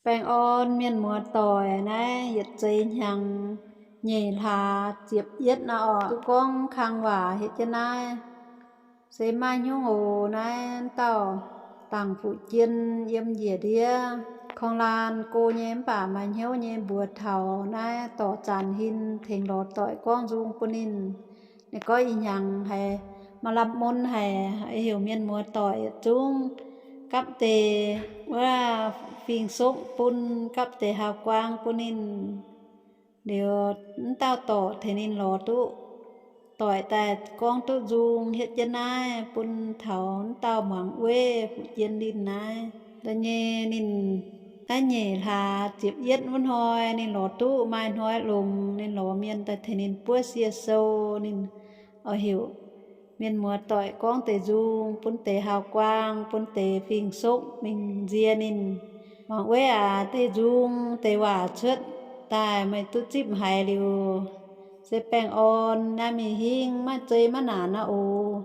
Baengh orn mienh muoz doic naaiv yietc zei hnyangx nyeic hlaax ziepc yietv naaiv oc. Duqv gorngv kang waac hietv jienv naaiv. Se maaih hnyouv oc, naaiv dauh dangc fu'jien yiem njiec ndiev korng laan go nyei mv baac maaih hnyouv nyei mbuox taux naaiv dorc Zanc Hin tengx lorz doic gorngv nzung bun ninh. Ninh gorngv ih hnyangx haiz maaih lamh mun haic, heuc mienh muoz doic yietc zungv gapv deix wuov fing-sokv bun, gapv deix hào quang bun ninh. Liuz mv dauh dorc tengx ninh lorz duqv doic daaih gorngv duqv nzung hietv jienv naaiv bun taux mv dauh muangx wetv fu'jien linh naaiv. Da'nyeic ninh naaiv nyeic hlaax ziepc yietv wuov hnoi ninh lorz duqv maaih hnoi longx, ninh lorz mienh daaih tengx ninh buov sie sou. Ninh oix heuc mienh muoz doic gorngv deix nzung bun deix hào quang, bun deix fing-sokv mingh nzie ninh. Muangx wetv aac, deix nzung deix waac cuotv daaih meih duqv zipv haiz liuz, se baengh orn naaiv mingh hingv, maiv zei maiv naanc naaiv oc.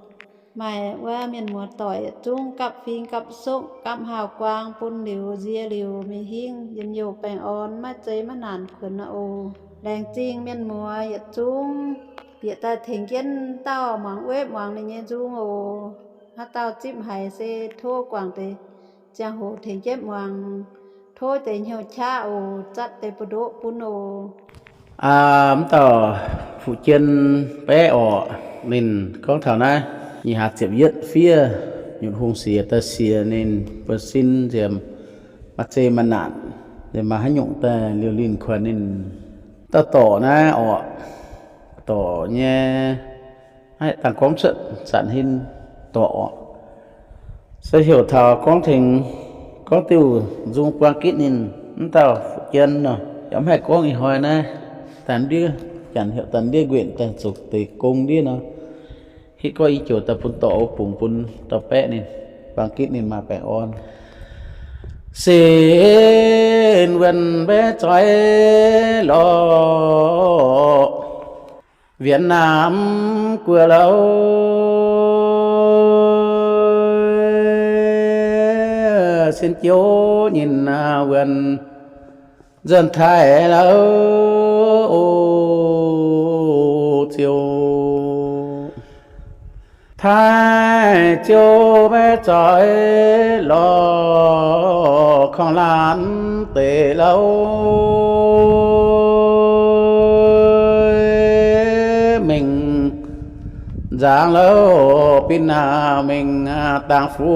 Maaih wuov mienh muoz doic yietc zungv gapv fing gapv sokv gapv hào quang bun liuz nzie liuz mingh hingv njien-youh baengh orn, maiv zei maiv naanc kuonx naaiv oc. Laengz zingh mienh muoz yietc zungv bieqc daaih tengx jienv dauh muangx wetv muangx ninh nyei nzung oc. Haaix dauh zipv haiz se tov guangc deix ziangh hoc tengx jienv muangx, tov deix hnyouv qaqv oc, zatv deix mbu'ndoqv bun oc. Aa, mv dauh fu'jien baeqv orqc, ninh gorngv taux naaiv nyeic hlaax ziepc yietv fiev nyutc hungh siex daaih siex ninh buonv sin nziex maaih zei maaih naanc, nziex maaih haaix nyungc daaih liuz linh kuonx ninh. Dauh dorc naaiv orqc, dorc nyei, naaiv dangh gorngv cuotv Zanc Hin dorc orqc. Se heuc taux gorngv tengx, gorngv diuh nzung buang gitv ninh, mv dauh fu'jien nor, yaac mv haih gorngv ih hnoi naaiv, daaih ndiev, janx heuc daaih ndiev nquenc daaih zoux deix gong ndiev nor, hitv gorngv i joux daaih bun dorc wuov bungx bun dauh baeqv ninh, buang gitv ninh maaih baengh orn. Sin wuonh mbaeqv zoih lorqc, Việt Nam guoqv louh, sin jouv nyinh wuonh nzuonx Taiv louh, o, ziouc Taiv ziouc mbaeqv zoih lorqc, korng-laanh deix louh, mingh nzaangc louh, bin mingh dangx fuqv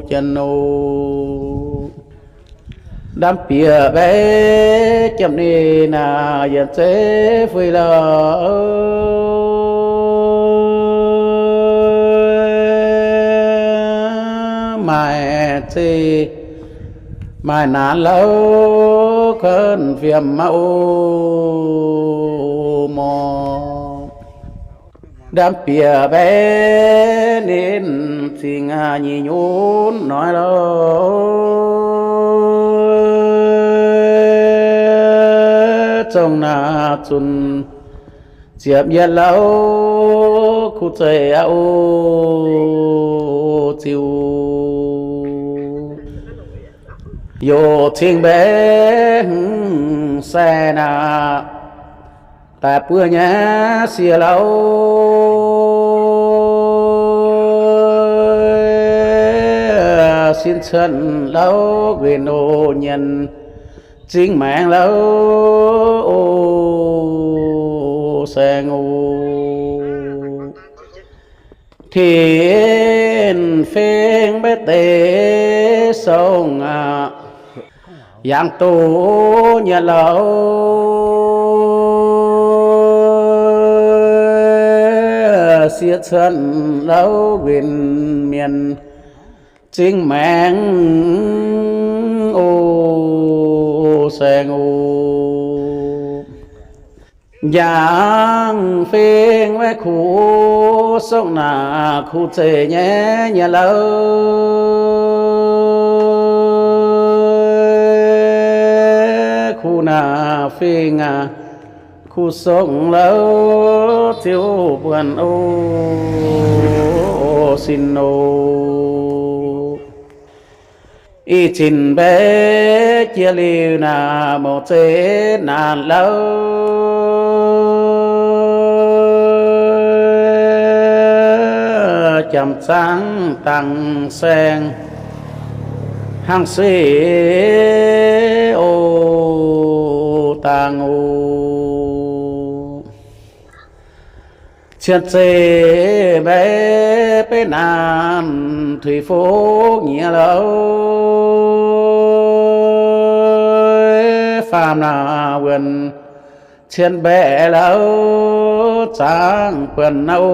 jien oc. Ndamv bieqc mbaeqv jiem ninh, yienh zeiv fuix louh, maaih zeiv maaih naanc louh, kuonv fiem maiv o morc. Ndamv bieqc mbaeqv ninh, zingh nyic nyunc noic louh, zongh naaic zunc ziepc yietv louh, kuv zeiz aqv o ziouc, youc cing mbaeqv hmz sai naaic, daaih buov nyei siex louh, sin cuotv louh, nquin o nyienz zingh maengx louh, o saeng o. Tin fingx mbaeqv deix songh aqv, yangh duqv nyei louh, sieqv cuotv louh, nquin mienh zingh maengx o saeng o. Njang fingx mbaeqv kuv songh naaic, kuv zeiz nyei nyei louh, kuv naaic fingx aqv, kuv songh louh, ziouc buonc o sin o. Ih zanc mbaeqv jiex liuz naaic mouc zeqc naanc lauh, jamc zaangv dangx saeng hnangv se oc dangh oc. Cien zeiv mbaeqv beiv naanc tuix fouv nyiex lauh, faam naaic wuonh cien mbaeqv lauh, zaangv buonc naaiv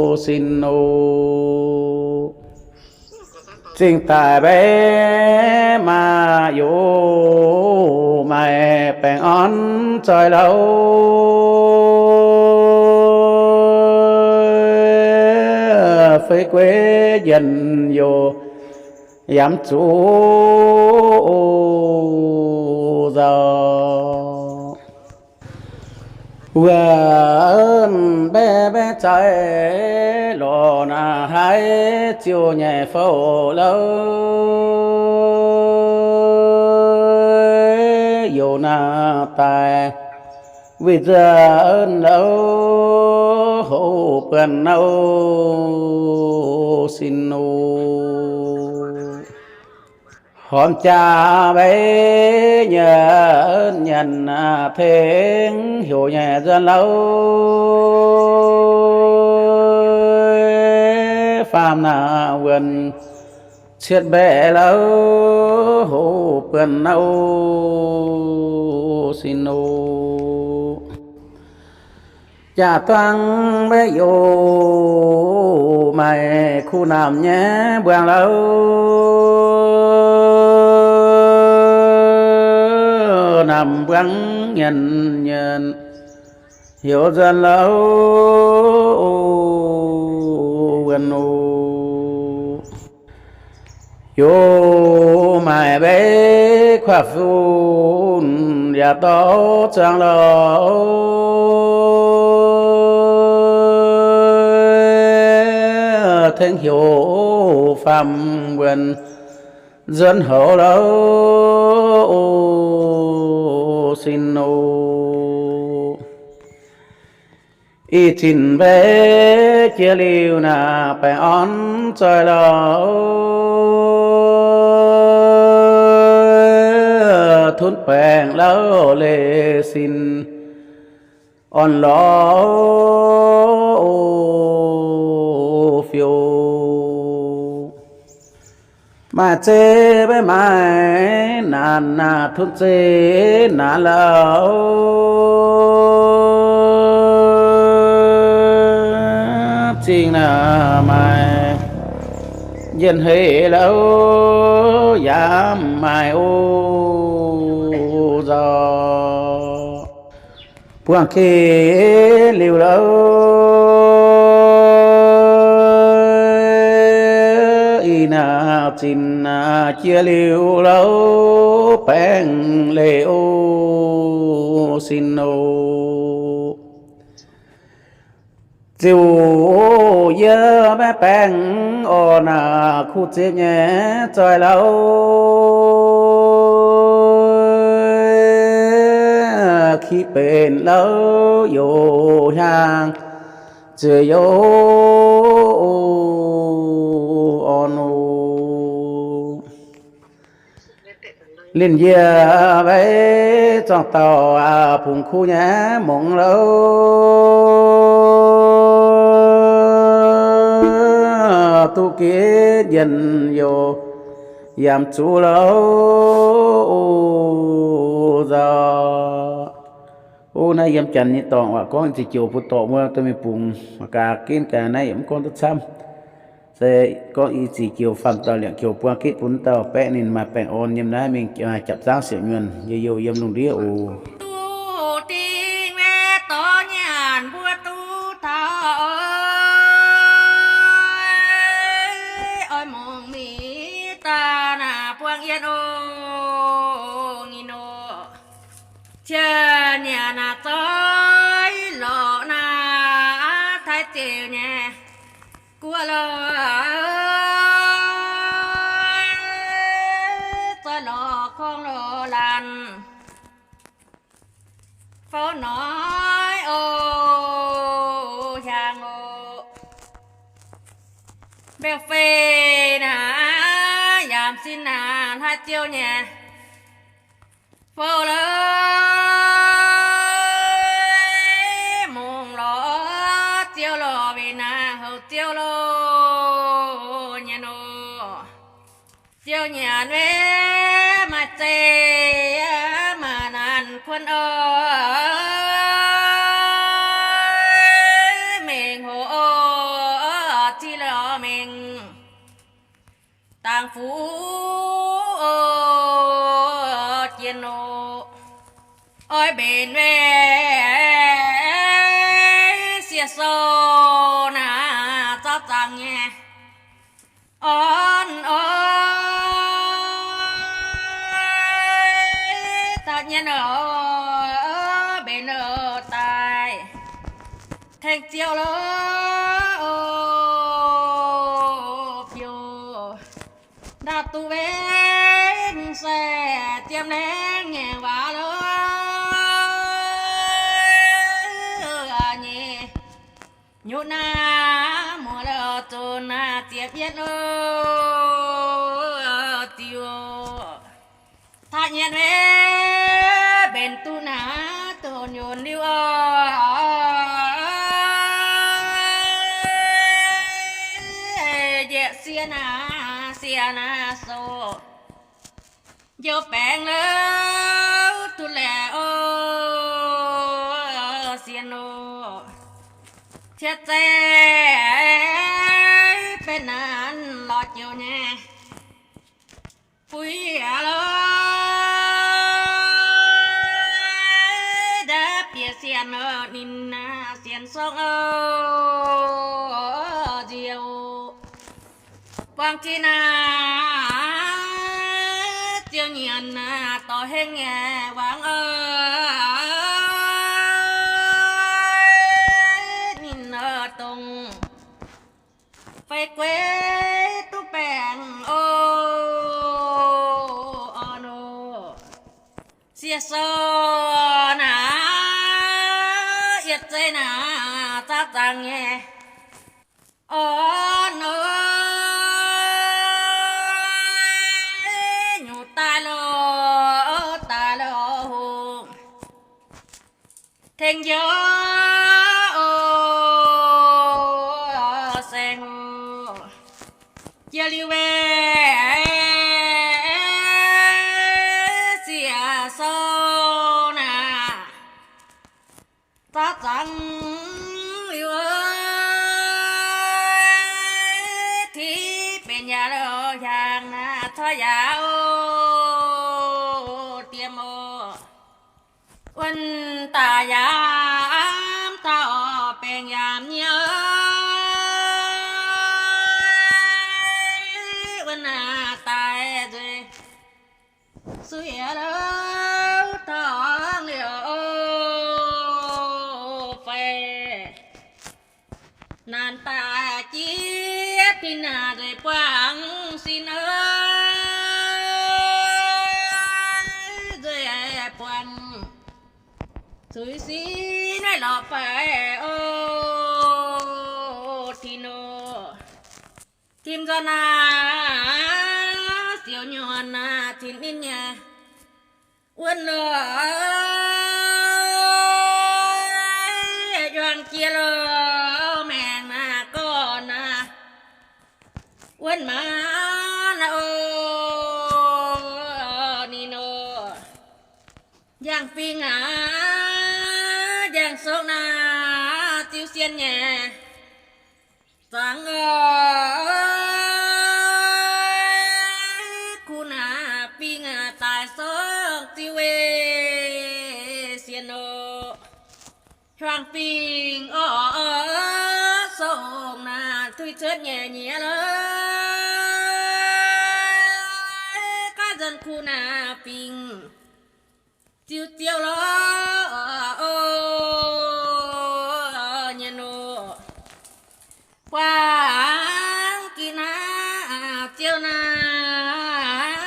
oc sin oc. Zingh daic mbaeqv maaih yoc maaih baengh orn zoih lauh, fei gueiv njien-youh yaac mv zuqc nzauh. Wuov mbaeqv mbaeqv zaaix lorz naaic haaix ziouc nyei fouv lauh, youz naaic daaih weih nzuonx lauh, houv buonc naaiv oc sin oc. Hormh jaax mbaeqv nyei nyanc tengx heuc nyei nzuonx lauh, faam naaic wuonh cietv mbaeqv lauh, houv buonc naaiv oc sin oc. Jaa-duang mbaeqv yoc maaih kuv namx nyei mbuangz lauh, namx mbuangz nyanc nyanc heuc nzuonx lauh, wuonh oc. Yoc maaih mbaeqv kuaaiv fun yaac dorh zuangx lauh, tengx heuc faam wuonh nzuonx houv lauh, oc sin oc. Ih zanc mbaeqv jiex liuz naaic baengh orn zoih lauh, tunv baengc lauh leiz sin orn lorz oc fiouv. Maaih zeiv mbaeqv maaih naanc naaic, tunv zeiv naanc lauh, zingh naaic maaih njien-hec lauh, yaac maaih oc nzauh. Buangh gitv liuz lauh, ih naaic zinc naaic jiex liuz lauh, baengc leiz oc sin oc. Ziouc yie maiv baengh orn naaic kuv zipv nyei zoih lauh, kiv benx lauh youz hiaang ziouc youh orn oc. Linh yie mbaeqv zorng dauh aqc bungx kuv nyei mungz lauh, duqv gitv njien-youh yaac mv zuqc lauh, oc nzauh. Ov, naaiv yiem janx nyei dorngx waac gorngv i ziqc joux bun dorh wuov dorh mingh bungx, mangc gaax ginv gaax naaiv yaac mv gorngv duqv camv. Se gorngv i ziqc joux faam dauh liangc joux buang gitv bun dauh baeqv ninh maaih baengh orn yiem naaiv mingh, japc zaangv siouc nyuonh, youh youh yiem lungh ndiev oc. Duqv dingh maiv dorh nyanc mbuo duqv taux oix, oix mungh mingh daaih naaic buang yienh oc, nginh oc. Jiex nyanc naaic zoih lorqc naaic, taaix ziouc nyei guoqv loh. Ov, noiv oc, hiaangx oc. Mbeu-fei naaic, yaac sin naaic hlaax ziouv nyei. Fouv lorqc, mungz lorqc, ziouv lorqc, winh naaic houc ziouv lorqc nyei nor. Ziouv nyanc wetv maaih zeih, maaih naanc kuonx oc, mengh hoc oc, ziqv lorqc mengh dangx fuqv oc, jiex oc. Oix mbenc wetv sieqv sou naaic, zaux zaangc nyei. Orn oc, da'nyienh oc, mbenc oc daaih tengx ziouv lorqc oc, biouv. Ndau duqv wetv mv saeng, ziepv laengz nyei waac lorqc nyei. Nyutc naaiv muoz lorqc, zunc naaiv ziepc yietv oc, ziouc taaih nyienx wetv mbenc duqv naaiv dongh nyunc liuz oc. Njiec sieqv naaiv, sieqv naaiv sou njoux baengx lorqc, duqv laeqc oc, sienx oc. Cietv zeiv benx naanc lorz joux nyei. Buix aqv lorqc, ndapv bieqc sienx oc, ninh naaiv sienx sorng oc, nziouc buangh jiex naaic, ziouc nyanc naaic dorh hengv nyei wangc oc, ninh oc dongh fai gueix duqv baengh oc, orn oc. Sieqv sou naaic, yietc zeiv naaic, zaux zaangc nyei, orn oc. Nyungc daaih lorqc, daaih lorqc hungh tengx njoux oc, saeng oc. Jiex liuz wetv sieqv sou naaic, zaux zaangc liuz oc, tiqv benx yaac lorqc, hiaangx naaic corc yaac oc, diex oc. Wuonh daaih yaac mv taux baengc yaac nyei oc. Wuonh naaic daaih nzueic suiv lorqc, taux liuz oc, fai naanc daaih jiex tin naaic nzueic buangh sin oc, nzueic buangh zuiz sin naaiv lorqc fai oc, tin oc. Tim nzoih naaic, siouc nyuonh naaic, tin ninh nyei wuonh lorqc, yuangh jiex lorqc, maengc naaic gorn naaic, wuonh maanc naaic oc, ninh oc. Njang-fingx aac, njang-sokv naaic, ziux sien nyei zangc oc. Kuv naaic fingx aac, daaih sokv ziux weic sienx oc. Hiuang fingx oc, sokv naaic tuix cuotv nyei nyiex lorqc. Gaav nzunc kuv naaic fingx ziux ziouv lorqc, nyiex oc. Buangh gih naaiv ziouv naaic,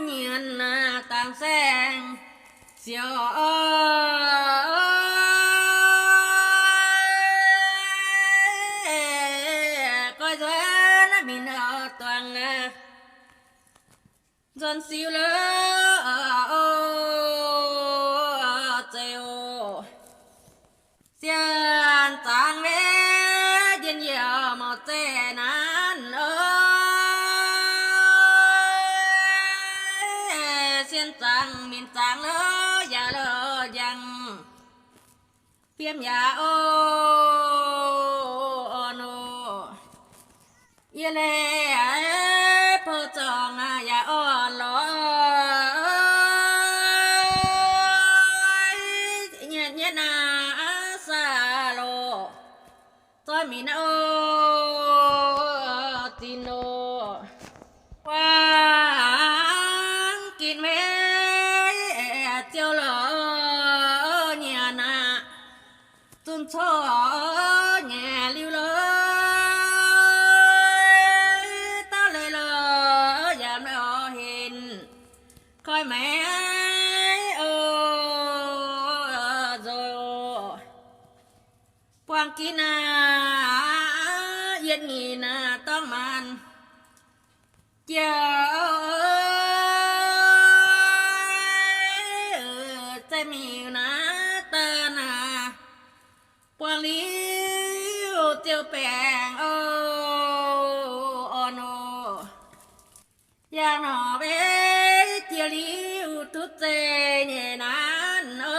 nyienx naaic dangx saeng siouc oc. Duangc nzuonx siou lorqc, zeiz oc. Sienh zaangc maiv njien-youh mouc zeiv naanv oc. Sienh zaangc minc zaangc lorqc, yaac lorqc njang. Fiem yaac oc, orn oc. Yie leiz a'bouh zorngc yaac orn lorqc. Nyietv nyietv naaiv saah loc, zoih minc oc, zinh oc. Buangh ginv maiv ziouc lorqc nyanc aqv. Zunh corc nyei liuz lorqc, dauh leiz lorqc yaac maiv oix henv, koi maiv oc nzoih. Buangh ginv aqv, yietc nyeic naaiv dorngx maanc jiex, zeiz miuc naaiv daaih naaic, buangh liuz ziouc baengc oc, orn oc. Yangh nor maiv jiex liuz duqv zeiv nyei naanv oc,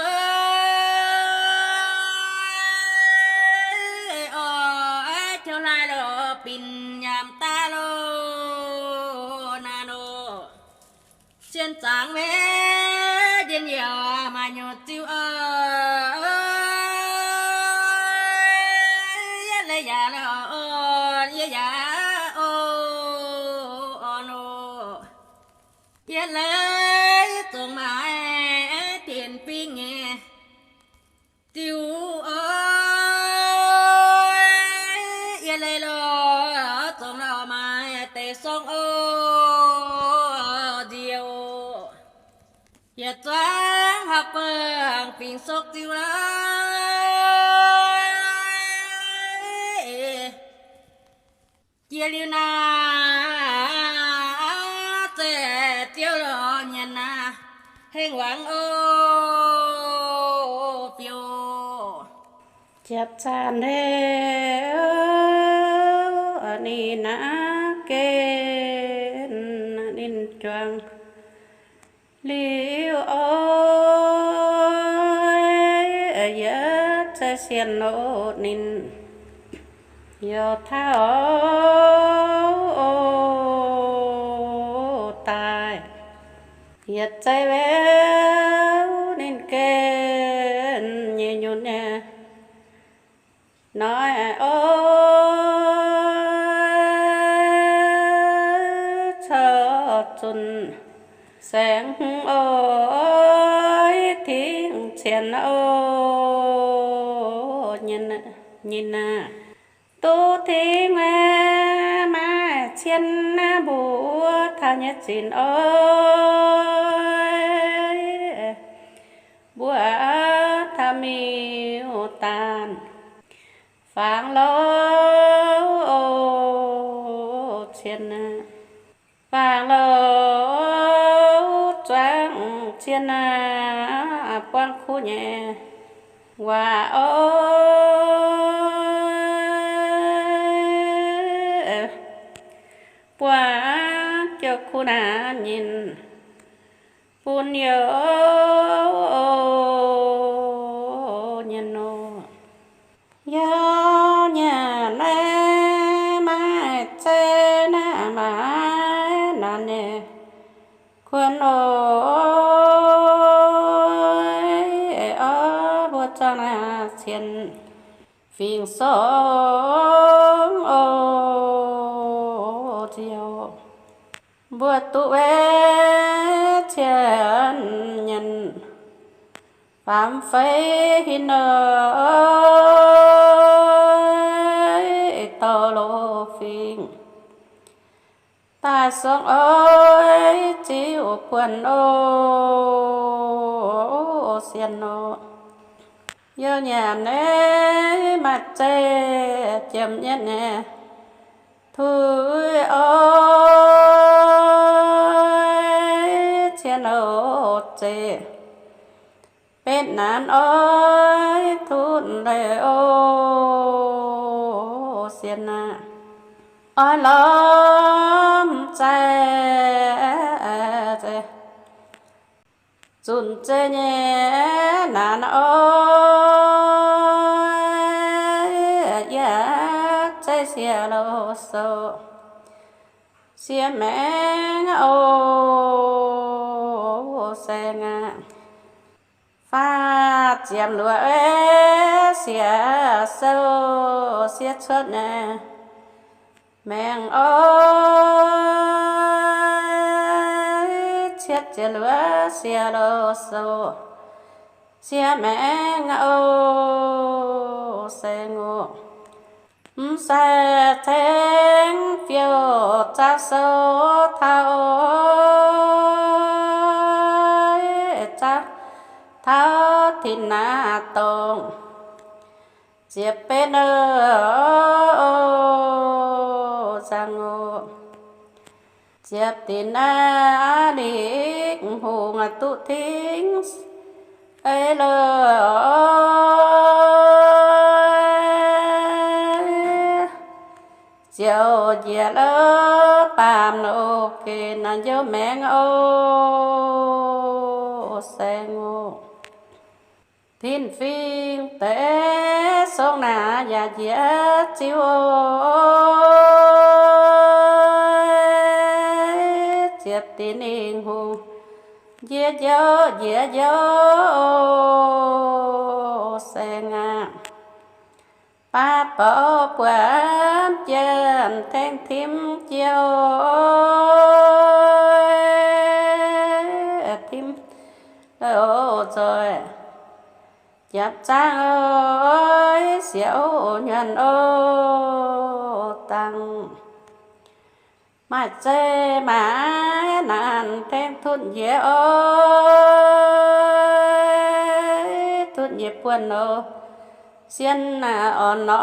oix ziouc hlaaix lorqc binc nyaamc daaih loh naanv oc. Sienh zaangc maiv njien-youh maaih nyungc ziux oc, yie leiz yaac lorqc orn, yie yaac oc, orn oc. Yie leiz zongc maaih dienx fingx nyei ziux oc, yie leiz lorqc zongc lorqc maaih deix sorng oc, nziex oc. Yietc zuangx hauv guangc fingx sokv ziux lorqc. Jiex liuz naaic, zeiz ziouc lorqc nyanc naaic, hengx wangc oc, fiuv. Jatv zaanv hleix ninh naaiv gen ninh juangc liuz oc, yietc zeiv sienh oc ninh youh taux oc daaih, yietc zeiv wuov ninh gen nyei nyunc nyei noic oc, corc zunc saengv oc, tingx cien oc, nyei naaic duqv tingx maiv maaih cien naaiv mbuo taux nyei zinc oc, mbuo taux miuc-daanh fangx louh oc, cien naaic fangx louh zuangx cien naaic buangv kuv nyei waac oc, buangv jiouv kuv naaic nyei bun youh nyei nor. Yauv nyanc naaiv maaih zeiv naaiv maaih naanc nyei kuonx oc, orv mbuo zuangx naaic cien fingx sorng oc, nziex mbuo duqv weic cien nyanc faam feix hinc oc, dorh loz fingx daaih sorng oc, ziux buonc oc, sienh oc. Yauv nyanc naaiv maaih zeiv jiem nyei naaic, Puix oix cien oc zeiz, benx naanc oix tutv leiz oc sien aqv. Oix lorz zaih zunc zeiv nyei naanc oix, yaac zeiv siex loz sou, siex maengx oc saeng aqv. Faah ziepc luoqc siex sou, siex cuotv nyei maengx oc, cietv ziepc luoqc siex loz sou, siex maengx oc saeng oc. Mv sai ceng fiou zaah sou taux, zaah taux tin naaiv dongh ziepc betv oc, nzangc oc. Ziepc dinc naaiv lingh hungh duqv tingv ei loz, ziouc njiec loz baamh loz geh naaiv njoux maengx oc, saeng oc. Tin fingx deix song naaic yaac njiec ziuh oc, ziepc dinc lingh hungh njiec njoux, njiec njoux oc, saeng aqv. Baav bouc buatc jiem tengx tim jiex, tim oc zoih, japc zaangv oc, siex oc, nyanc oc, dangh maaih zeiv maaih naanc tengx tutv njiec oc, tutv njiec buonc oc, sien orn nor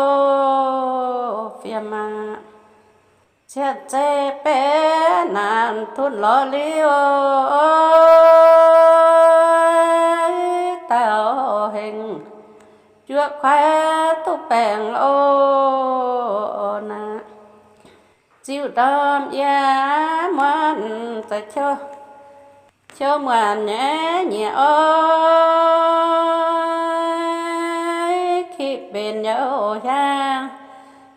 oc, fiem aqv. Cietv zeiv benx naanc tutv lorz liuz oc, dauh hengx juoqv kuaaiv duqv baengc oc naaic. Ziuh ndorm yie muonz za'qv qouv muonc nyei nyiec oc, kiv benx youh hiaang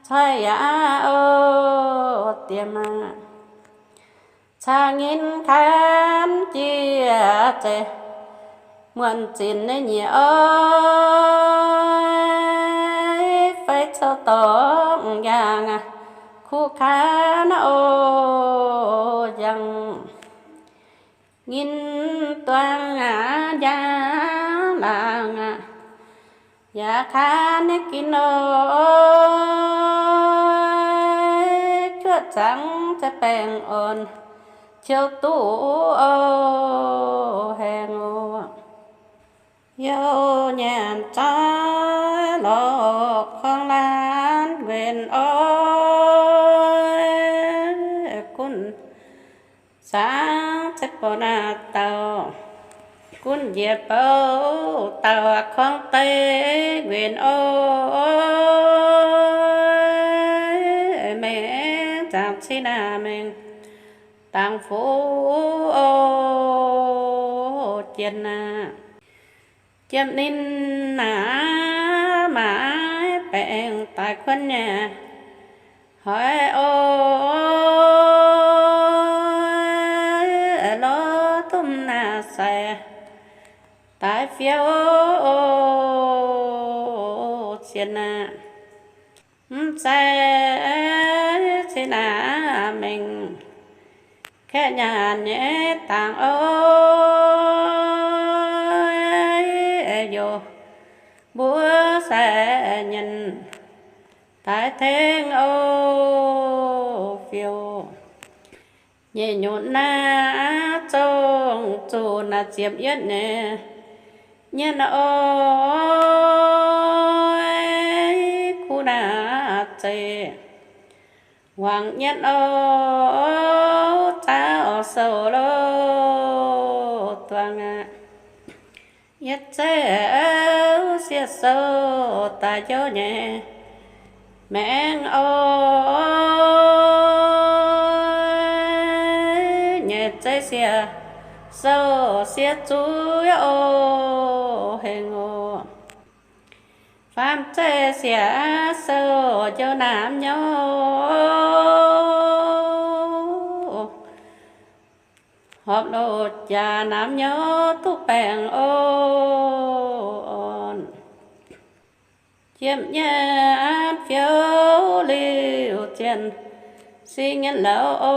coiv yaac oc, diex maac caux nyinh kaanv jiex zeiz muonc zinc nyei nyiec oc, fai cou dorngx yangh kuv kaanv oc, yangh nyinh duangh aqv, njang laangz aqv, yaac kaanv nyei ginv oc, juoqv zangx za'baengh orn, ciouv duqv oc, haengh oc. Youh nyanc zaaiv lorz korng laanh nquenc oc, gunv zaangv za'bouc naaiv dauh, gunv njiec bouc dauh korng deix nquenc oc, mengh zaangc cin naaic mengh dangx fuqv oc, jien naaic. Jiem ninh naaic maaih baengc daaih kuonv nyei, hoiz oc, lorz duqv naaic sai daaih fiou oc, sienx aqv. Mv zeiz cin naaic mengh kaeqv nyaanh nyei dangx oc, youz mbuo sai nyienz daaih tengx oc, fiou. Nyeic nyutc naaiv zongh zuqc naaiv ziepc yietv nyei nyienz oc, kuv naaiv zeiz Wangc nyei o, zaux sou lo duangc aqv. Yietv zeiv sieqv sou daaih njouv nyei maengx o, nyei zeiv sieqv sou sieqv zuqv o, hengx o. Faam zeiv sieqv sou njouv naamv nyouv, horpc loz jaax naamv nyouv duqv baengh o, orn. Jiem nyei fiou liuz zienh sing nyei lauz o,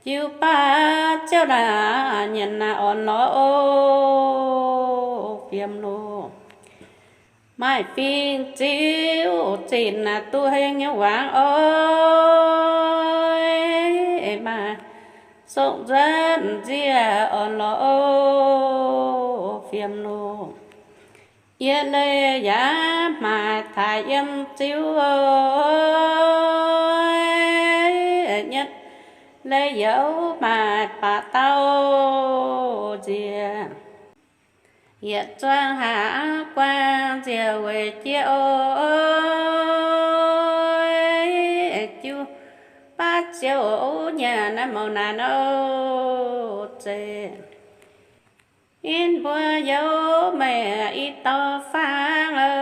jiu baav ziouv naaic nyienc naaic orn lorz o, fiem loh. Maaih fingx ziouv zinc naaic duqv heng nyei wangc oix, maaih song nzuonx nziec orn lorz o, fiem loh. Yie leiz yaac hmaaic taaix yiem ziouv nyetv leiz youz maaih baac dauh nziex. Yietc zuangx haav guaang nziex weic jiex o, jiu baav ziouv nyanc naaiv mouc naanc o, zeiz. Inh mbuo youz meih i dorh faang o,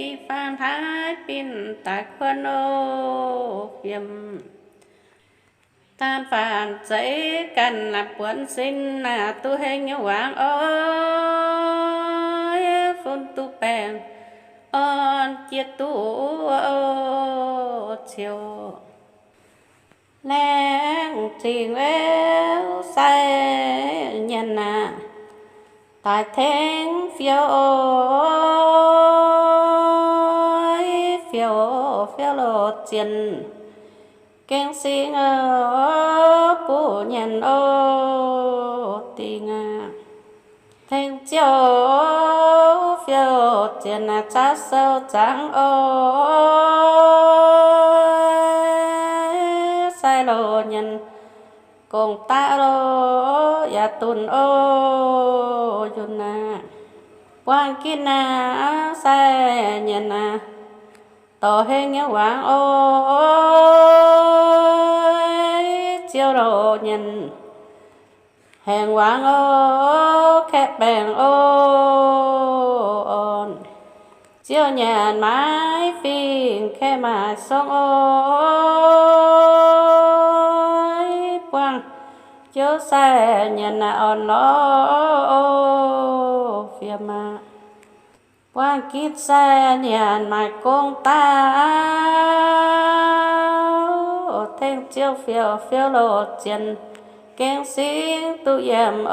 i faang hnangv binh daaih kuonx o, fiem. Daan faanx zeiz ganh buonv sin naaic duqv heng nyei wangc oix, fun duqv baengh orn jiex duqv o, ciouv. Laengz zingh weuv sai nyanc aqv, daaih tengx fiou o, fiou, fiou loz zienh gengh sing o, buv nyanc o, dingh aqv. Tengx ziouv fiou zienh zaux sou zaangc o, sai loz nyanc gong daav lo yaac dunh o, yunh aqv. Buangh ginv aqv, sai nyanc aqv, dorh heng nyei wangc o, ziouv loz nyanc haengh wangc o, kaeqv baengh o, orn. Ziouv nyanc maaiz fingx kaeqv maaiz song o, buangh ziouv sai nyanc orn lorz o, fiem aqv. Buangh ginv sai nyanc maaiz gong daav, tengx ziouv fiou, fiou loz zienh gengh singx duqv yiem o,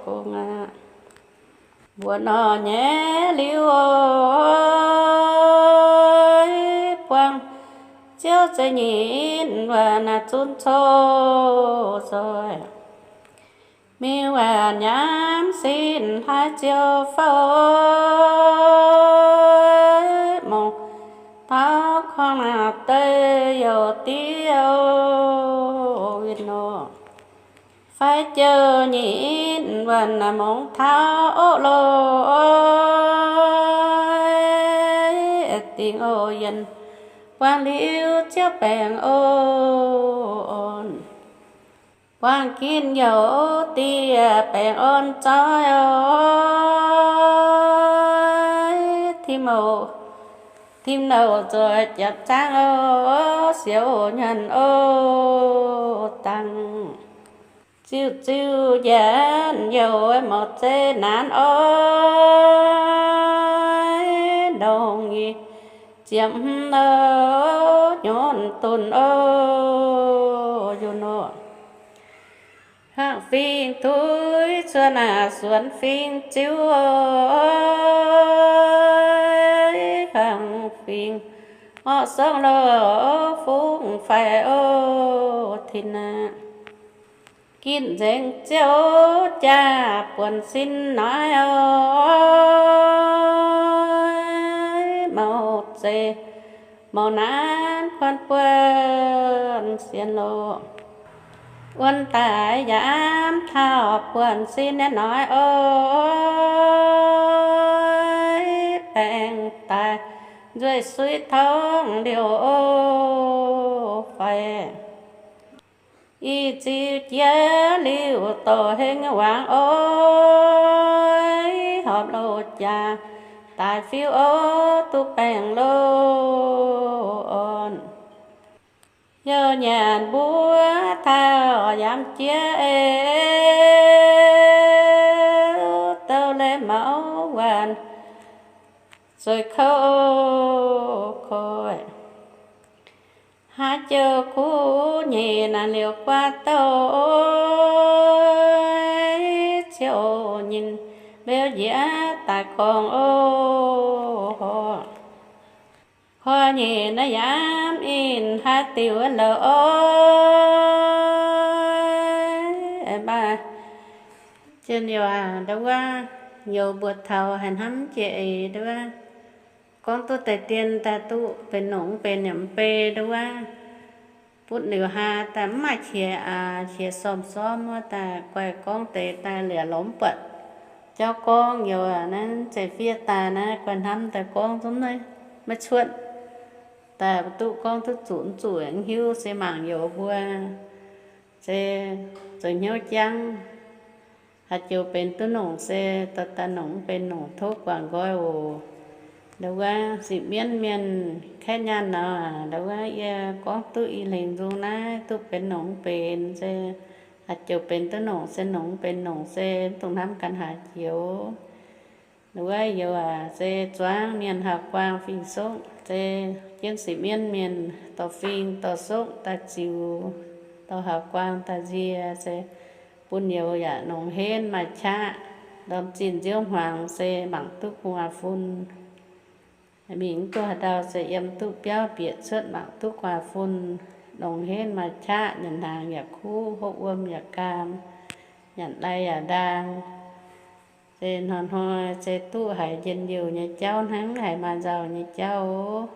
gong aqv. Mbuoqc nor nyei liuz o, buangh ziouv zeiz nyitv wuonh zunv coqv zoih. Mingh waac nyaamv sin hlaaix ziouv fouv, mongc taux korngh naaic deix youh diev win nor. Fai jiouh nyitv wuonh mongc taux oc loh, dingh oc yienh buangh liuz ziouv baengh oc orn. Buangh ginv youh diev baengh orn zoih oc, tim oc, tim nouh zoih japv zaangv oc, siouc nyanc oc dangh. Ziuh ziuh njanc youh mouc zeiv naanv oc, ndongc nyei ziepc hmz oc, nyorn dunh oc, yunc oc. Hangc fingx tuix cuotv naaic suonx fingx ziouv oc, hangc fingx orqv songv loh fungx faix oc, tin aqv. Gitv nzengc ziouc jaa buonc sin naaiv oc, mouc zeiz mouc naanv kuonx buonc sienx loh. Wuonx daaih yaac taux buonc sin naaiv oc, baengc daaih nzueic suiv tongv liouc oc fai. Ih ziux jiex liuz dorh hengx wangc oc, horpc loh jaax daaih fiuv oc duqv baengc loh orn. Youh nyanc mbuo taux yaac jiex eix, douh leiz maux waanc zueiz kouv koiv. Haaix joux kuv nyeic naaic liouc guaax douh, ciouv nyinh mbeu njiec daaih gorngv oc, horc. Koi nyeic naaiv yaac inh haaix diuc wuov louc oc. Maaih jien youh aac, ndau wuov youz mbuo taux haaix hnamv jiex eix ndau wuov, gorngv duqv deix dien daaih duqv benx nongc mv benx yaac mv bei ndau wuov. Butv liuz haa daaih mv maaih qiex aac, qiex sorm-sorm wuov daaih guaih gorngv deix daaih liac lorz mv buatc jauv gorngv youz aac. Naaiv zeiv fiev daaih naaiv guaih hnamv daaih gorngv zungv maiv cuotv. Daaih duqv gorngv duqv zuqc mv zuqc mv hiuv se mangc youz mbuo se zoux hnyouv jangv. Haaix joux benx duqv nongc se dorh daaih nongc, mv benx nongc tov guangc nqoi oc. Ndau wuov sipv mienv mienh kaeqv nyaanh nor, ndau wuov yie gorngv duqv i hlenx nzung naaiv duqv benx nongc mv benx se haaix joux benx duqv nongc se nongc, mv benx nongc se mv dungx hnamv ganh haaix joux. Ndau wuov youz aac se zuangx mienh haux guaang fing-soqv se jienv sipv mienv mienh dorh fing dorh soqv daaih ziux, dorh haux guaang daaih nzie se bun youz yaac nongc henv maaih qaqv, ndorm zinh nziouv hmuangx se mangc duqv gu'nguaaz-fun. Mingh mv duqv haaix ndau se yiem duqv biauv bieqc cuotv mangc duqv gu'nguaaz-fun, nongc henv maaih qaqv, nyanc hnaangx yaac kuv, hopv wuom yaac gaam, nyanc lai yaac ndaang. Se hnoi-hnoi se duqv haiz njien-youh nyei jauv hnangv, haiz maaih nzauh nyei jauv oc.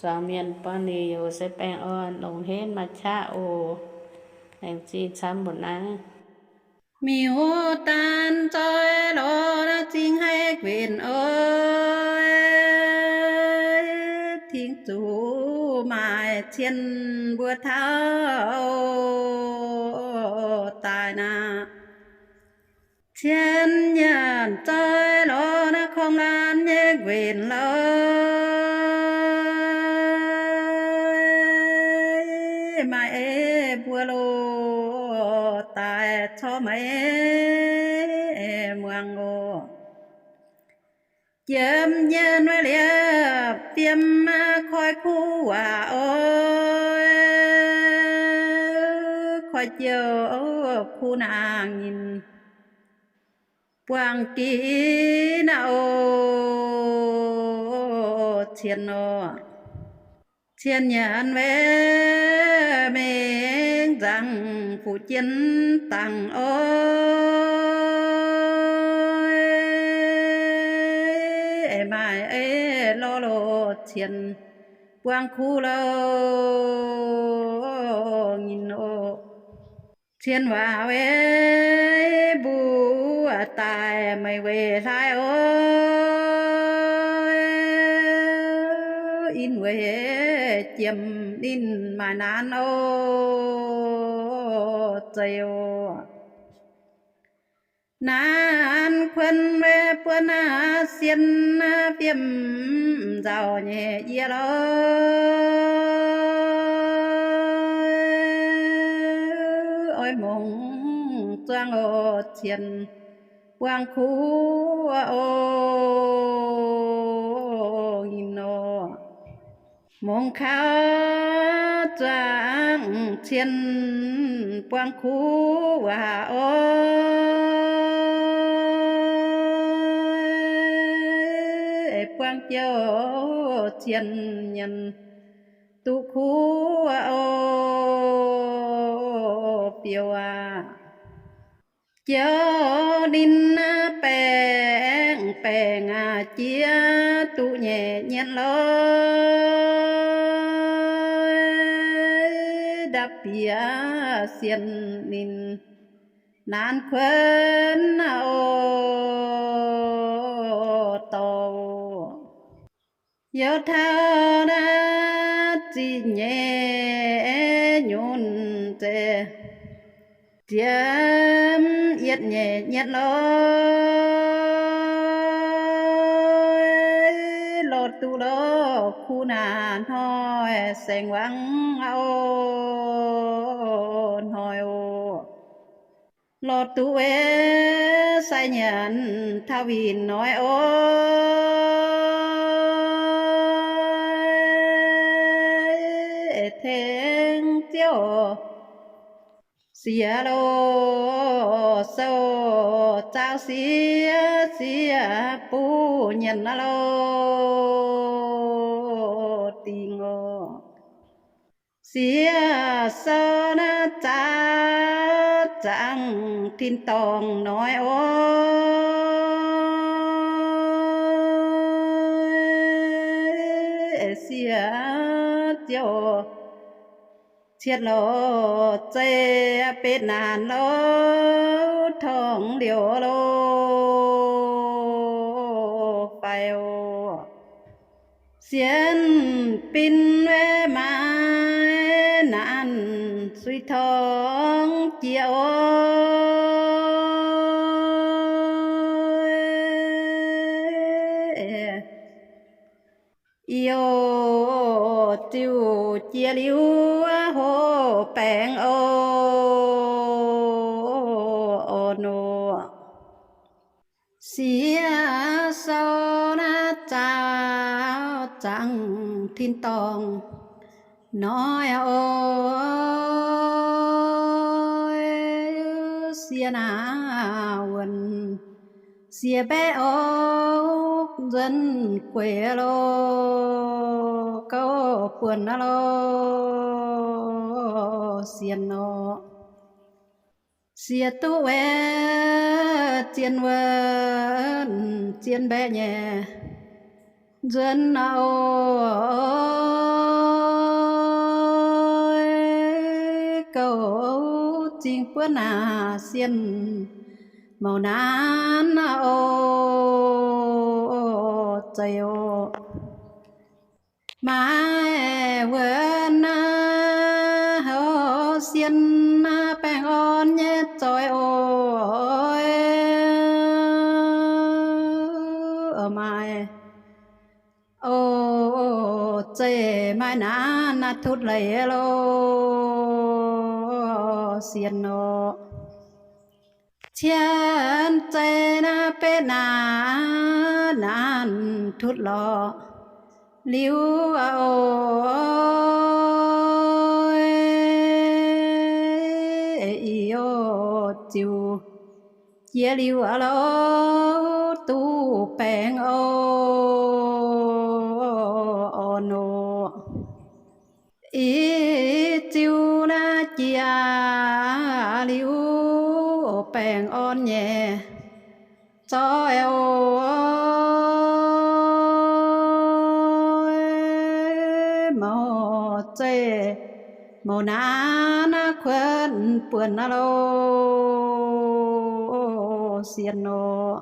Zuangx mienh buangh liuz se baengh orn, longc henv maaih qaqv oc. Laengz zingh camv mbu'naaiv. Miuc-daanh zoih lorz naaiv zingh haiz guenc oc. Tingx zuqc maaih cien mbuo taux daaih naaic. Cien nyanc zoih lorz naaiv korng laanh nyei nquenc lorz. Maaih ei mbuo loh daaih corc maiv muangx oc. Jiem nyienx wei liepc fiem koi kuv waac oc. Koi jiouh kuv naang nyinh buangh giv naaiv oc cien oc. Cien nyanc wei mingh nzangc fuqv jien dangh oc. Ei maaih ei lorz loh cien buangh kuv loh nyinh oc. Cien waac wei mbuo daaih meih weic hlaaix oc. Inh weic jiem ninh maaih naanv oc, zeiz oc. Naanv kuonx wei buonv sien fiem nzauh nyei yie lorz. Oix mungz zuangx oc cien buangh kuv oc nyinh oc. Mungz kaux zuangx cien buangh kuv waac oc. Buangh jiouh cien nyanc duqv kuv oc, biouv aac. Jauv ninh baengc baengc jiex duqv nyeic nyienz loi, ndapv bieqc sienh ninh naanc kuonx oc dorh. Youh taux naaiv ziqc nyeic nyunc zeiz ziepc yietv nyeic nyienz loi, lorh duqv lorh kuv naanc hnoi saeng-wangc oc hnoi oc. Lorh duqv wuov sai nyanc taux winh hnoi oc. Tengx Ziouv siex loz sou, zaaux siex siex buv nyanc loz dingh oc. Siex sou naaiv zaaux zaangc tin-dorngh hnoi oc. Siex Ziouv cietv loz zeih betv naanc loz torngv liouc loz faix oc. Sienh bin maaiz naanc suix torngv jiex oc. Youh ziux jiex liuz hoqc baengc oc orn oc. Siex sou naaiv zaaux zaangc tin-dorngh hnoi oc. Siex naaiv wuonh siex mbaeqv oc, nzuonx gueic loh, gouv buonc loh, sienh oc. Siex duqv wuov zien wuonh zien mbaeqv nyei nzuonx oc. Gouv zingh buonv naaic sienh mouc naanc oc zeiz oc. Maaih wuonh naaiv hoc sienh naaiv baengh orn nyei zoih oc. Maaih oc, zeiz maaih naanc naaiv tutv leiz loh, sienh oc. Cien zeiz naaiv betv naanc, naanc tutv lorz liuz oc. Ih oc, ziux jiex liuz loh, duqv baengh oc, orn oc. Ih ziux naaiv jiex liuz, baengh orn nyei zoih oc. Mouc zeiv mouc naanc naaiv kuonx buonc naaiv loh, sienh oc.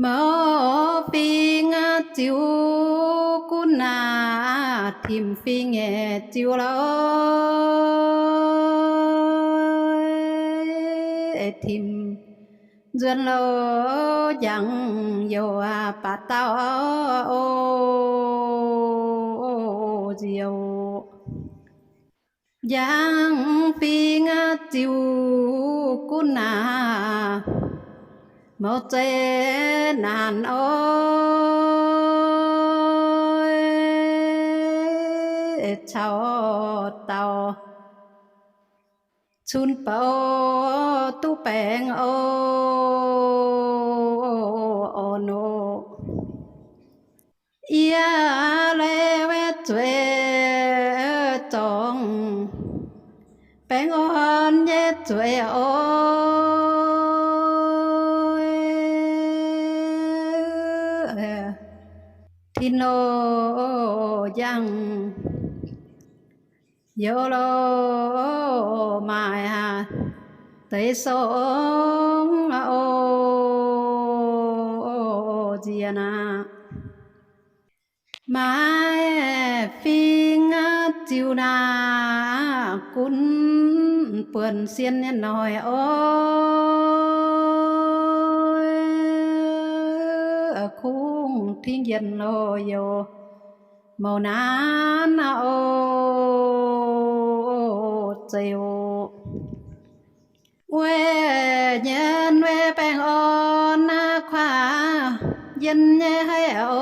Mouc fingx ziux gunv naaic, timx fingx nyei ziux loh, timx nzuonx loh, njang youh baac dauh oc, nziouc. Njang fingx ziux gunv naaic, mouc zeiv naanc oc, caux dauh cun bou duqv baengh oc, orn oc. Yie leiz wuov zueiz zorngv baengh orn nyei zueiz oc. tin-loh njang, youh loh maaih deix song o nziex naaic. Maaih fing ziux naaic gunv buonc sien nyei noic oc. Kungx tingx yienh loh youh mouc naanv oc, zeiz oc. Weic nyienx weic baengh orn kuaav njien nyei haic oc.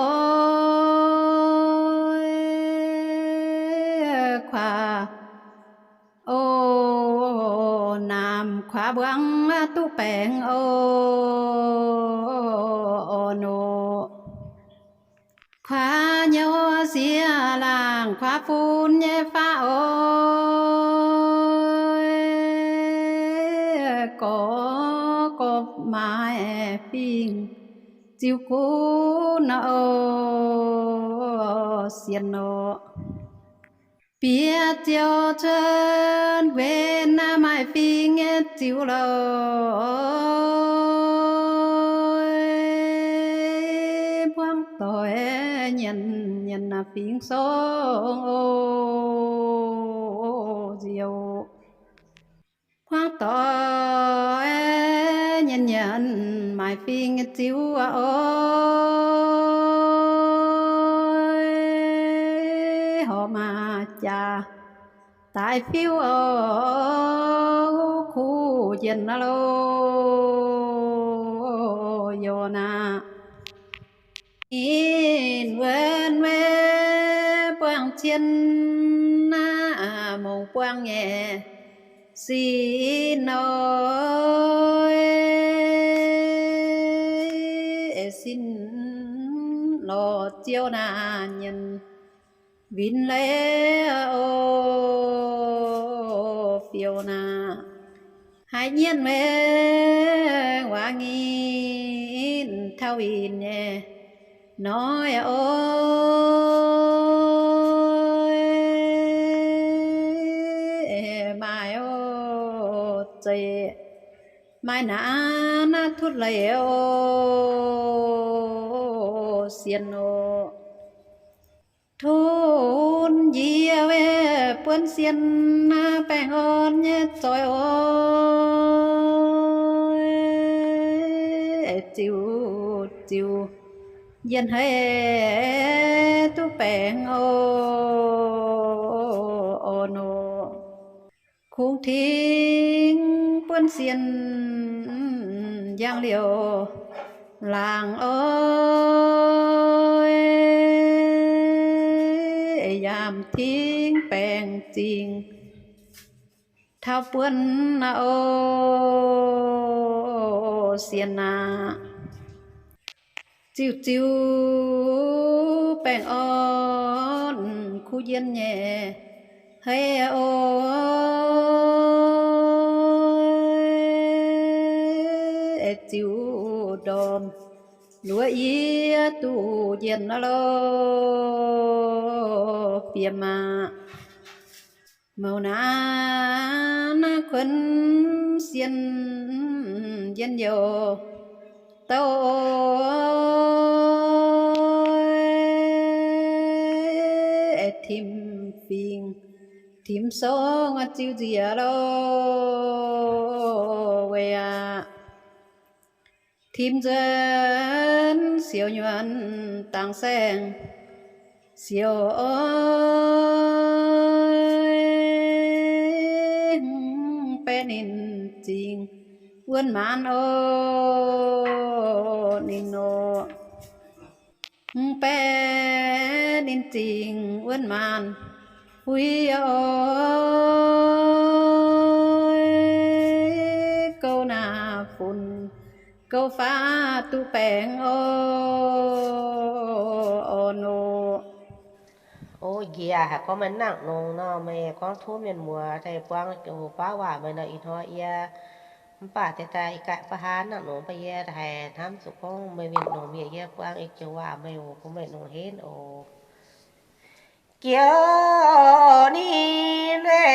Kuaav o, naamh kuaav mbuangz duqv baengc o, orn oc. Kuaav nyouz sieqv laangc kuaav fun nyei faqv oc. Gorx gorx maaih fing ziux gunv oc, sienx oc. Bieqc ziouc cuotv nquenx maaih fing nyei ziux loh. Buangv doic nyienc nyienc fing song oc, nziouc. Buangv doic nyienc nyienc maaih fing ziux oc. Horpc maaih jaax daaih fiuv oc, kuv njien loh youh naaic. Ninh wuonv weic buangh cien naaiv mongc buangh nyei sin oc, sin lorz ziouv naaic nyienc win leiz oc, fiou naaic. Haiz nyienh mengh waac nginh taux win nyei noic oc, maaih oc zeiz maaih naanv naaiv tutv leiz oc, sienx oc. Tov njiec weic buonv sienh naaiv baengh orn nyei zoih oc, ziux ziux yienh haic duqv baengh oc, orn oc. Kungx tingx buonv sienh njang liouh laangc oc, yaac tingx baengh zingh taux buonv naaiv oc, sienx aqv. Ziux ziux baengh orn kuv njien nyei hei oc, ziux ndorm luov yie duqv njien loh, bieqc maah. Mouc naanv naaiv kuonx sienh njien youh douh oc, tim fingx tim song ziux nziex loh weic aqv. Tim nzuonx siouc nyuonh dangx saeng siouc oc, baeqv ninh zingx wuonv maanz oc, ninh oc. Baeqv ninh zingx wuonv maanz fui oc, gouv naaiv funx gouv faqv duqv baengh oc, orn oc. O njiec haiz gorngv maaih nangc longx nor, meih gorngv tov mienh muoz daaih buangv hoc baav waac meih nor, ih hnoi yie Mv baac deix daaih ih gaatv ba'hnangv nongx ba'yie haiz hnamv zuqc gorngv meih mienh nongx mienh yie buangh ih joux waac meih oc, bun meih nongx henv oc. Giu ninh ei,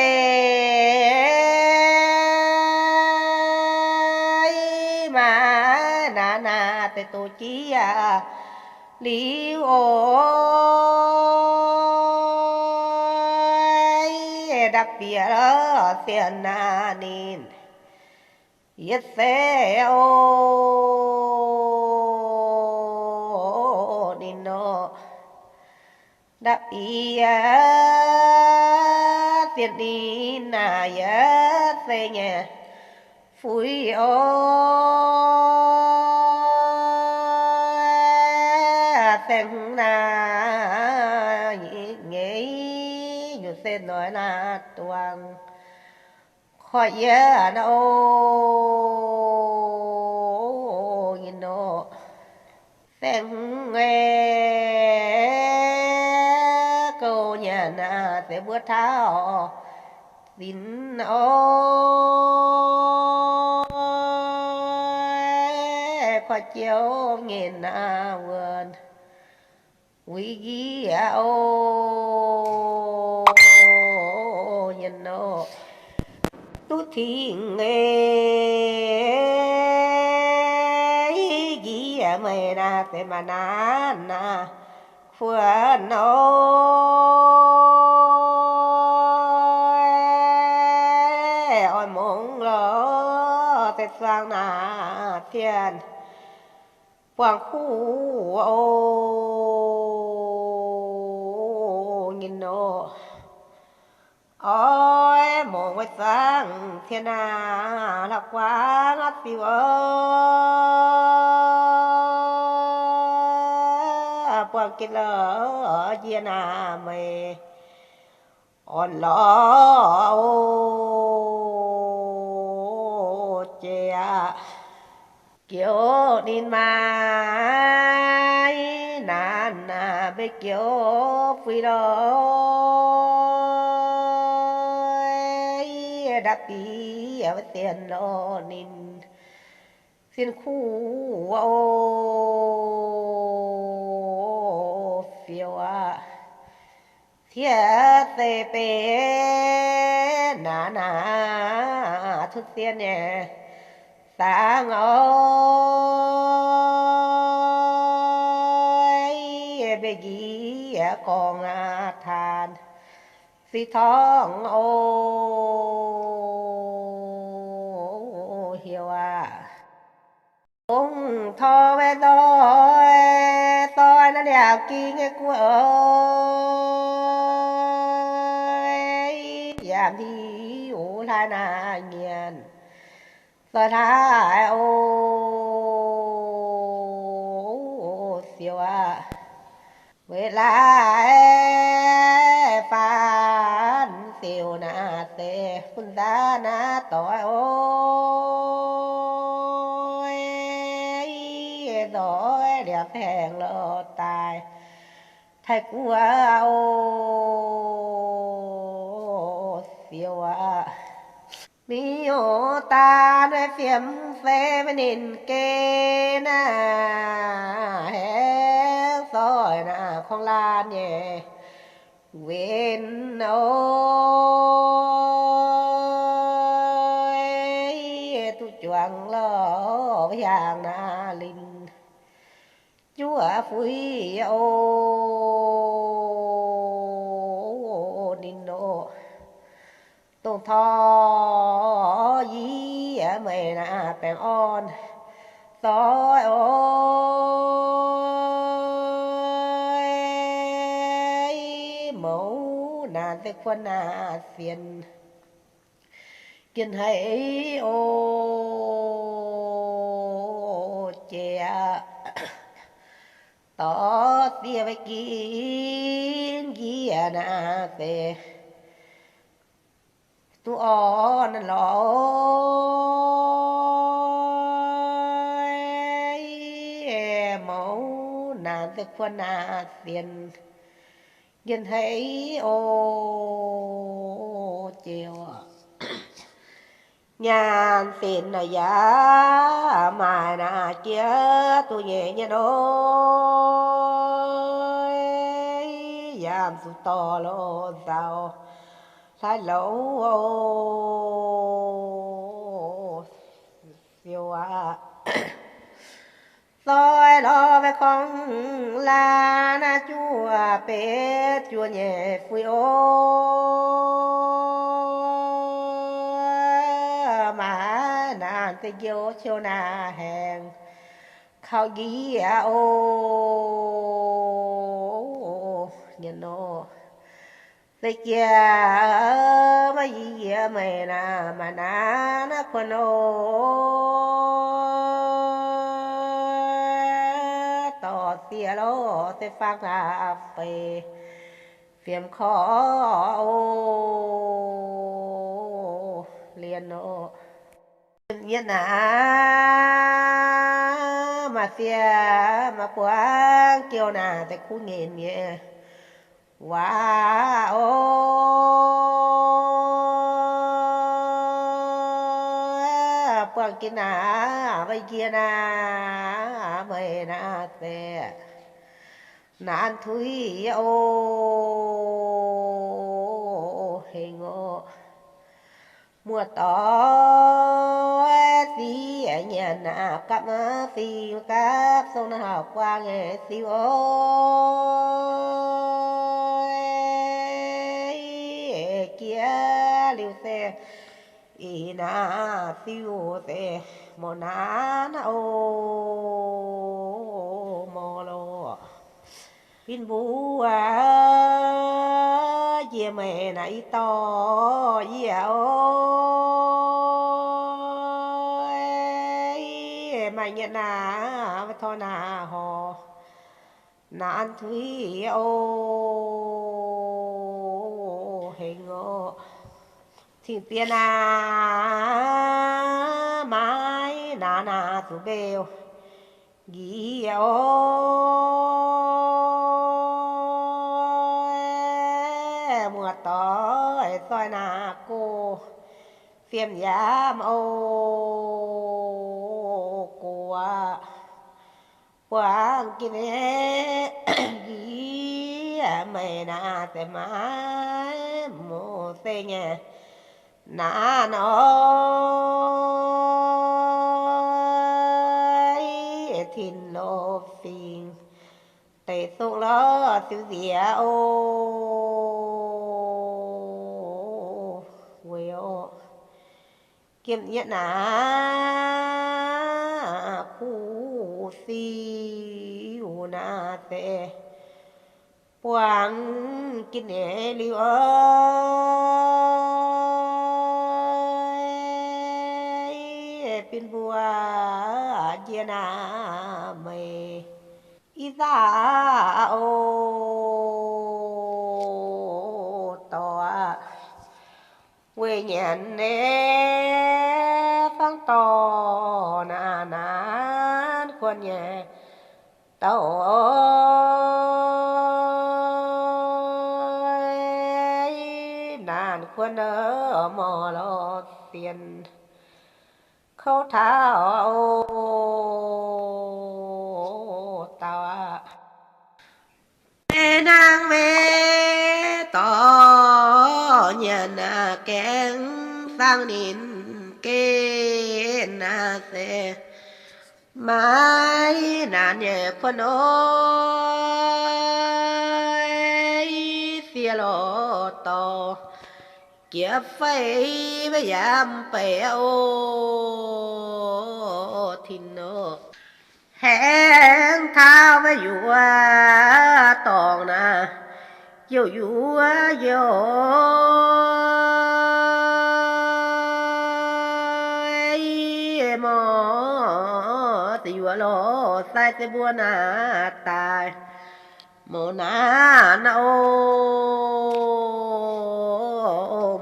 maaih naaic naaic deix doz jiex liuz oc, ndapv bieqc sienx naaic ninh yietv se oc, ninh nor. Ndapv bieqc sienx ninh naaic yietv se nyei fuix oc, saeng-hmz naaic nyei nyungc se noic naaic duangx. Koiv yie naaic oc, nyei nor, saeng-hmz nyei gouv nyanc naaic se mbuo taux zinx oc, koiv jiouv nyei naaic wuonh wuic njiec oc, nyei nor. Duqv tingx ei, njiec meih naaic se maaih naaic naaic kuonx oc, oix mungz lorz se zuangx naaic cien buangh kuv oc, nyei nor. Oix mungz wuov zuangx cien naaic hlauv-guaang oc, ziux oc, buangh jiex lorz yie naaic meih orn lorz oc, jiex aqv. Giux ninh maaih naaic naaic mbeih giux fuix lorz, ndapv bieqc wuov sienx lorz ninh sin kuv oc, fiou aqv. Ciev se benx naaic naaic cuotv sien nyei saangx oc, mbeih njiec gorngv naaic taan sic torngv oc, hiuv aqv. Dongh torngv maiv nzoih, nzoih naaiv liaauc ging nyei guoqv oc, yaac mv hiuv hlaax naaic nyienx nzoih hlaax oc, siouc aqv. Weic laaix faanv siouc naaic se bun nzaav naaiv doic oc, nzoih liaauc saengx lorz daaih taaih guoqv oc, siouc aqv. Mingh oc, daan fiem fei maiv ninh geh naaic, haengx zoih naaic korng laanh nyei wen oc, duqv juangc lorh hiaangx naaic linh juov fuix oc, ninh oc. Dongh torngv yie meih naaic baengh orn doic oc, mouz naanc se kuonx naaic sienx njien-haic oc, jiex aqv. Dorh siev maiv ginv njiec naaic se duqv orn lorz, mouz naanc se kuonx naaic sienx njien-haic oc, jiex aqv. Nyaanh sinx naaic yaac maaih naaic jiex duqv nyei nyei nor, yaac zuqc dorh loz nzauh hlaiv louz oc. Siou aqv. Zoi lorz maiv korngx laanh naaiv juov betv juov nyei fui oc. Maaih naanc deix njoux ciou naaic haengx kaux njiec oc. Nyanc nor, se jiex maiv yie yie meih naaic maaih naanc naaiv kuonx oc. Dorh sieqv loh se faang taav feix fiem korv oc. Lienh nor, yietv naaic maaih sieqv maaih buangv jouh naaic deix kuv nqenc nyei waac oc. Buangh jiex naaic, maiv jiex naaic, meih naaic se naanc tuix oc. Hengx oc. Muoz-doic siec nyanc naaic gapv maiv fingx gapv song naaiv hauc guaang nyei siou oc. Jiex liuz se ih naaic siou se mouz naanc oc, mouz loh. Bin mbuo njiec meih naaic i dorh yie oc. Maaih nyanc naaic, maiv tor naaic horc naanc tuix oc. Hengx oc. Cing-bieqc naaic, maaih naanc naaic zuqc mbeu njiec oc. Muoz-doic zoi naaic go fiem yaac oc. Go aqv. Buangh jiex nyei, yie meih naaic se maaih muoz-doic nyei naanc oc. Tin-Loh fingx deic-sung lorz siou nziex oc. Weic oc. Jiem yietv naaic kuv siou naaic se buangh jiex nyei liuz oc. Bin mbuo njiec naaic meih i zaqc oc. Dorh aqv. Weic nyanc nyei fangx dorh naanc naanc kuonx nyei dauh naanc kuonx morc lorz sienx kouv taux dauh aqv. Maiv nangh maiv dorh nyanc naaic gaengh saangv ninh geh naaic se maaih naanc nyei kuonx oc. Sieqv lorh dorh jiex fei maiv yaac mbeix oc. Tin-Loh haengx taux maiv yuoqc dorngc naaic, youh yuoqc youh morc, za'gengh yuoqc lorh sai se mbuo naaic daaih mouz naanc oc.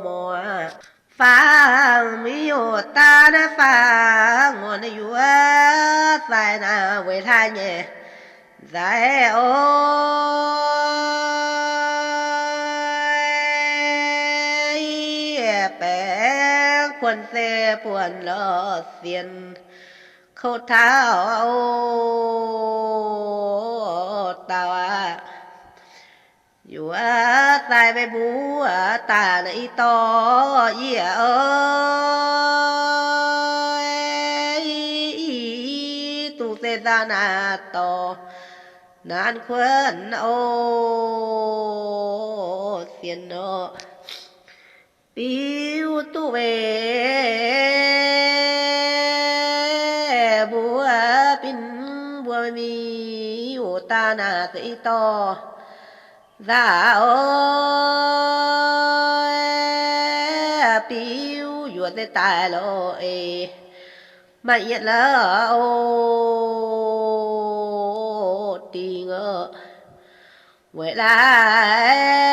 Mouz aqv. Fangx mingh oc, daaih naaiv fangx oc, naaiv yuoqc sai naaic weic hlaax nyei nzaic oc. Baengh buonc se buonc lorz sienx kouv taux o dauh aqv. Yuoz daaih mbuo daaih naaiv i dorh yie oc, i duqv se nzauh naaic dorh naanc kuonx o sienx nor. Biuv duqv weic mbuo binc mbuo mingh wuov daaih naaic se i dorh nzauh oc, biuv yuoz se daaih loz eix maaih yietv lorz o dingc oc. Weic laaix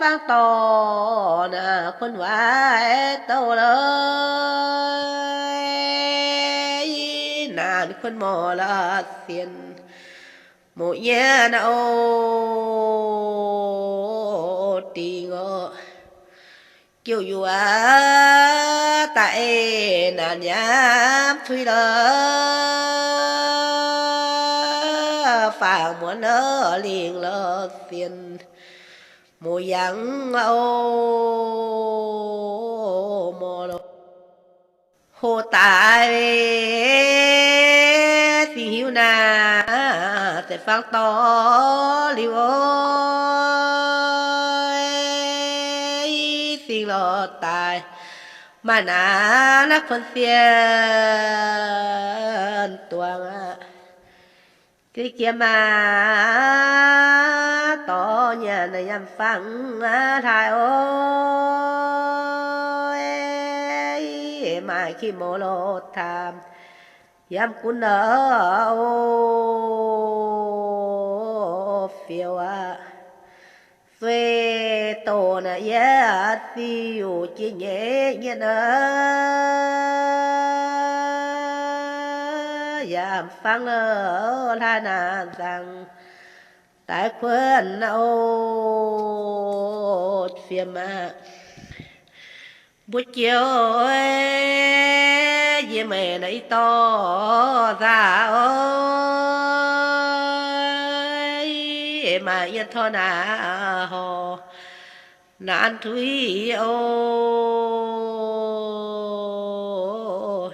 fangx dorh naanc kuonx waaic douh lorz naanc kuonx morc lorz sienx mouz nyei naaiv o dingc oc. Jouh yuoz daaih eix naanc nyaam tuix lorz faang muonz lorz lingh lorz sienx mouz yangh o morc lorz. Hoqc daaih singx hiuv naaic se fangx dorh liuz o, singx lorz daaih maaih naanc naaiv kuonx sienh duangc aqv. Ziex jiex maac dorh nyanc yaac fangx hlaaix o, maaih ki mouz loz taamh yaac gunv nor o, fiou aqv. Sueih doqc naaic yie ziux jiex nyeic nyienh aqv, yaac fangx lorz hlaaix naanc nzangc daaih kuonx o, fiem aqv. Mbuo joux yie meih naaiv i dorh nzauh oc, maaih yie torv naaiv horc naanc tuix o,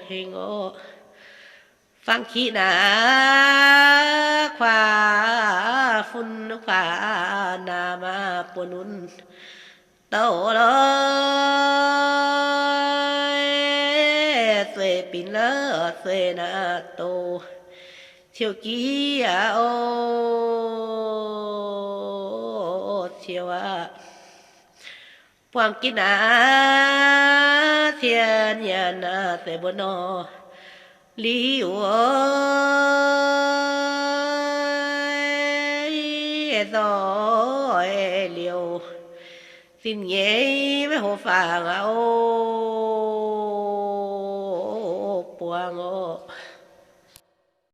hengx oc. Fangx kiqv naaiv kuav fun kuav naamh maah, buonv nunc douh lorz sueih binc lorz sueih naaiv douz ciouv jiv aqv o, ciouv aqv. Buangh jienv naaiv cien nyanc naaiv se mbuo nor liuz o, zorqv liouh zinh nyeic maiv hoqc fangx aqv o, buangh oc.